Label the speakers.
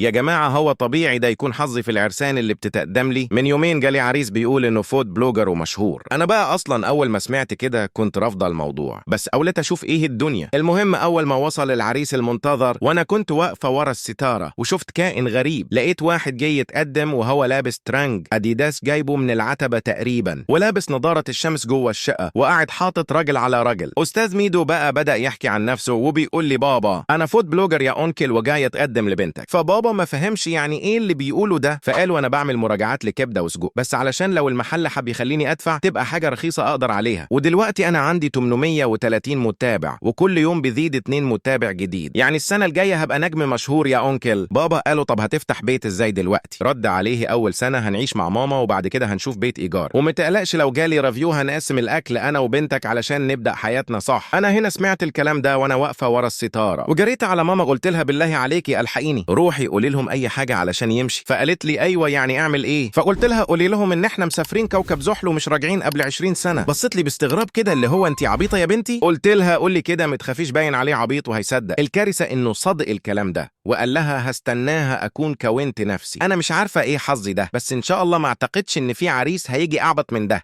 Speaker 1: يا جماعة هو طبيعي ده يكون حظي في العرسان اللي بتتقدم لي؟ من يومين جالي عريس بيقول انه food blogger ومشهور. انا بقى اصلا اول ما سمعت كده كنت رافضة الموضوع، بس قولت اشوف ايه الدنيا. المهم اول ما وصل العريس المنتظر وانا كنت واقفة ورا الستارة وشفت كائن غريب. لقيت واحد جاي يتقدم وهو لابس ترنج اديداس جايبه من العتبة تقريبا، ولابس نظارة الشمس جوه الشقة، وقاعد حاطط رجل على رجل. استاذ ميدو بقى بدأ يحكي عن نفسه وبيقول لي بابا انا food blogger يا uncle وجاي اتقدم لبنتك. فبابا ما فهمش يعني ايه اللي بيقوله ده، فقالوا انا بعمل مراجعات لكبده وسجق، بس علشان لو المحل حب يخليني ادفع تبقى حاجة رخيصة اقدر عليها. ودلوقتي انا عندي 830 متابع، وكل يوم بيزيد 2 متابع جديد، يعني السنة الجاية هبقى نجم مشهور يا uncle. بابا قالوا طب هتفتح بيت ازاي دلوقتي؟ رد عليه اول سنة هنعيش مع ماما وبعد كده هنشوف بيت ايجار، ومتقلقش لو جالي review هنقسم الاكل انا وبنتك علشان نبدا حياتنا صح. انا هنا سمعت الكلام ده وانا واقفة ورا الستارة، وجريت على ماما قلت لها بالله عليكي الحقيني، روحي قولي لهم اي حاجة علشان يمشي. فقالت لي ايوه يعني اعمل ايه؟ فقلت لها قولي لهم ان احنا مسافرين كوكب زحل ومش راجعين قبل 20 سنة. بصت لي باستغراب كده اللي هو انت عبيطه يا بنتي؟ قلت لها قولي كده ما تخافيش باين عليه عبيط وهيصدق. الكارثة انه صدق الكلام ده وقال لها هستناها اكون كونت نفسي. انا مش عارفه ايه حظي ده، بس ان شاء الله ما اعتقدش ان في عريس هيجي اعبط من ده.